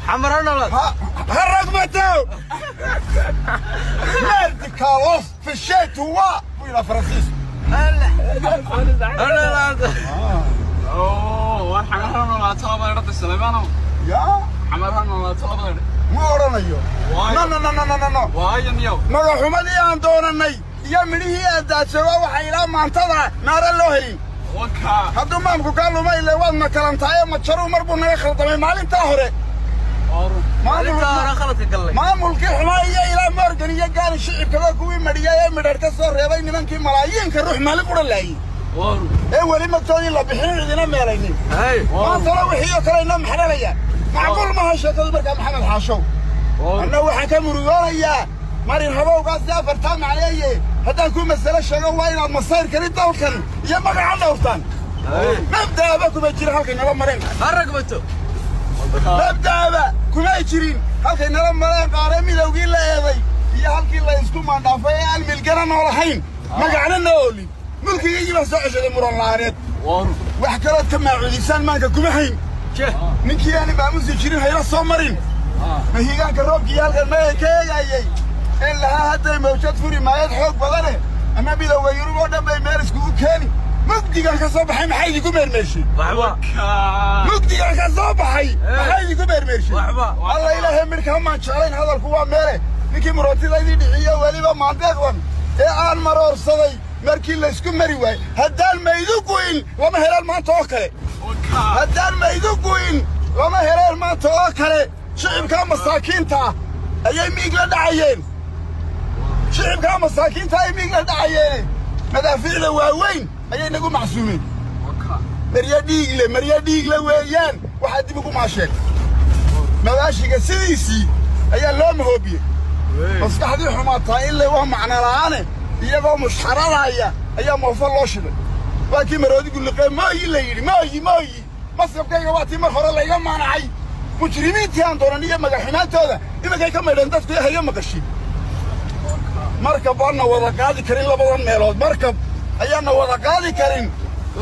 Ha ragmato merde kalos fais toi buu yidhaa Faransiisku. Yaa ma odhanayo no no no no no no magaxumadii aan doonanay iyo midhihii aan daadsawa waxa ilaa maantada naara loo helin. Hadduu maamku kaa luma ile waad makalantaaye majaruu mar buu naga khaldamay maalintaa hore. Maamulkii xumaa iyo ilaa Morgan iyo gaali shicibkaba kuwii madhiyay ee midhar ka soo reebay nimankii malaayiinka ruux maalin qura laayey ee weli magtoodii la bixin cidina meelaynin. Maantana wixii oo kale inoo maxdhalayaan. Macquul maaha sheekadu markaa Maxamed Xaashow. Anna waxaan ka murugoonayaa marin habowgaasi afartaa macneeye. Haddaan kuu masale sheego waa inaad masayrkani dalkan iyo magaca dhowrtaan. Mabda'aba kuma jirin halkay nala mareen. Mabda'aba kumay jirin halkay nala mareen qaare midowgii la eeday iyo halkii la isku maandhaafay ee aan milgana noo lahayn magacna noo oolin. Mulkigaygii baa soo ceshaday muran la'aaneed. Wax kalood ka maacuudisaan maanka kuma hayn. Ninkii aani maamusi jirin hayla soo marin. Mahigaanka roobkii halkan maya ka eegayey in lahaa hadday mawjad furi maayad xoog badane ama midowga Yurub oo dhan bay meel iskugu keeni. Mugdigan ka soo baxay maxaa idinku meermeershay? Mugdigan ka soo baxay maxaa idinku meermeershay? Alla ilaahay midhkaa maan jeclayn hadalku waa meele. Ninkii murootidaydii dhiciyo weliba maandeeqdan ee aan maroorsaday markii laysku mari waayey. Haddaan maydu gu'in lama helaan maanta oo kale. Haddaan maydu gu'in lama helaan maanta oo kale. Shicibkaa masaakiinta ah ayay miig la dhacayeen. Shicibkaa masaakiinta ayay miig la dhacayeene. Madaafiicda waaweyn ayay nagu macsuumeen. Maryo dhiigle maryo dhiigle weeyaan waxaa dib ugu maasheen. Mabaashiga sidiisii ayaa loo mahoobiyey. Maskaxdii xumaataa ilaa waa macno la'aane iyagoo mushxaradaya ayaa moofo loo shiday. Waa kii maroodigu liqee mooyi la yidhi mooyi mooyi. Masrafkayga waa tii mar hore layga maanacay. Mujrimiintii aan doonan iyo magaxumaantooda iminkay ka maydheen dadku hayo maqashin. Markab waana wada qaadi karin labadan meelood. Markab ayaana wada qaadi karin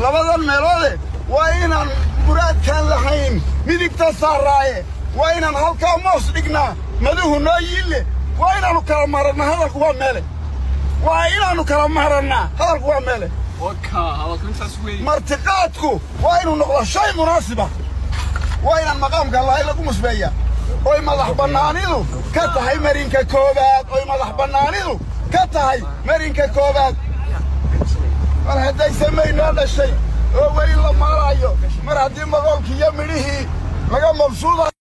labadan meeloode. Waa inaan muraadkaan lahayn midigta saaraaye. Waa inaan halkaa moos dhignaa maduhu noo yiille. Waa inaannu kala maarannaa hadalku waa meele. Waa inaannu kala maarannaa hadalku waa meele. Martiqaadku waa inuu noqdo shay munaasiba. Waa inaan maqaamka lahay lagu musbeeyaa. Oy madax bannaanidu ka tahay marinka koobaad. Oy madax bannaanidu ka tahay marinka koobaad. Mar hadday samay noo dhashay oo weli la maalayo, mar haddii maqoolkii iyo midhihii laga mabsuuda